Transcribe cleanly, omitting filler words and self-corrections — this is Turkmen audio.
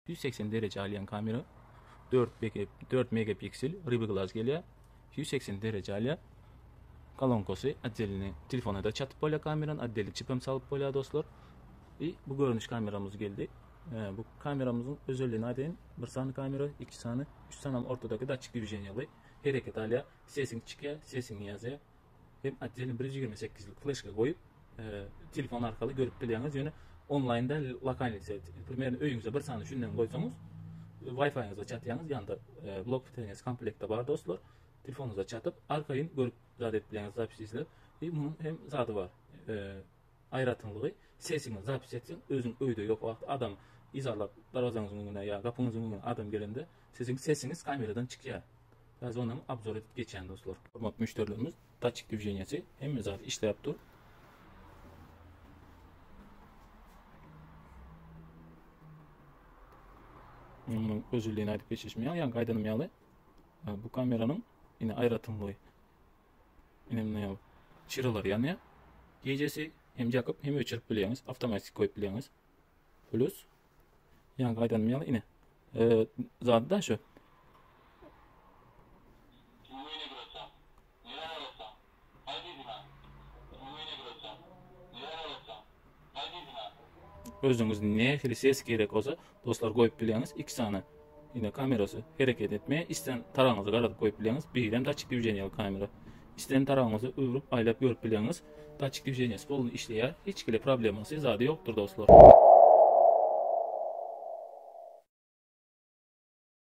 180 dereje alýan kamera 4 4 megapiksel ryby glaz gelýär. 180 dereje alýar. Kolonkasy otdelini telefona da çatyp bolýar kamerany, otdelli çip hem salyp bolýar dostlar. I bu görnüş kameramyz geldi. E, bu kameramyzyň özelliğini aýdaýyn. Bir sany kamera, iki sany, üç sany hem ortadaky datçik dwiženiýaly hereket alýar. Sesiň çykýar, sesiňi ýazýar. Hem otdelni 128lik fleşka goýup, e, telefon arkaly görüp bilýäňiz. Ýöne onlaýn däl, lokalnyý set. Примерно öýüňize bir sany şundan goýsaňyz, Wi-Fi-ňize çatýaňyz, ýanda e, blok piteniňiz komplektde bar dostlar. Telefonyňyza çatyp, arkaýyn görüp zat edip bilýäňiz, zapis izläp. E, munuň hem zady bar. E, aýratynlygy sesiňi zapis etseň, özüň öýde ýok wagt adam yzarlap darwazaňyzyň öňüne ýa gapyňyzyň öňüne adam gelende siziň sesiňiz kameradan çykýar. Häzir onam obzor edip geçýän dostlar. Hormatly müşderilerimiz, datçik dwiženiýasy hemme zat işläp dur. Munuň özelligini aýdyp geçişim ýaly, ýaňky aýdanym ýaly, bu kameranyň ine aýratynlygy. Ine muna ýaly çyralar ýanýar. Gijesi hem ýakyp, hem öçürip bilýäňiz, awtomatik goýup bilýäňiz. Plus ýaňky aýdanym ýaly ine zady da şu. Özüňiz nähili ses gerek bolsa dostlar goýup bilýäňiz. Iki sany ine kamerasy hereket etmeýär. Isten taraňyzy garadyp goýup bilýäňiz. Birem datçik dwiženiýaly kamera. Isten taraňyzy öwrüp aýlap görüp bilýäňiz. Datçik dwiženiýasy polny işleýär. Hiç hili problemasy zady ýokdur dostlar.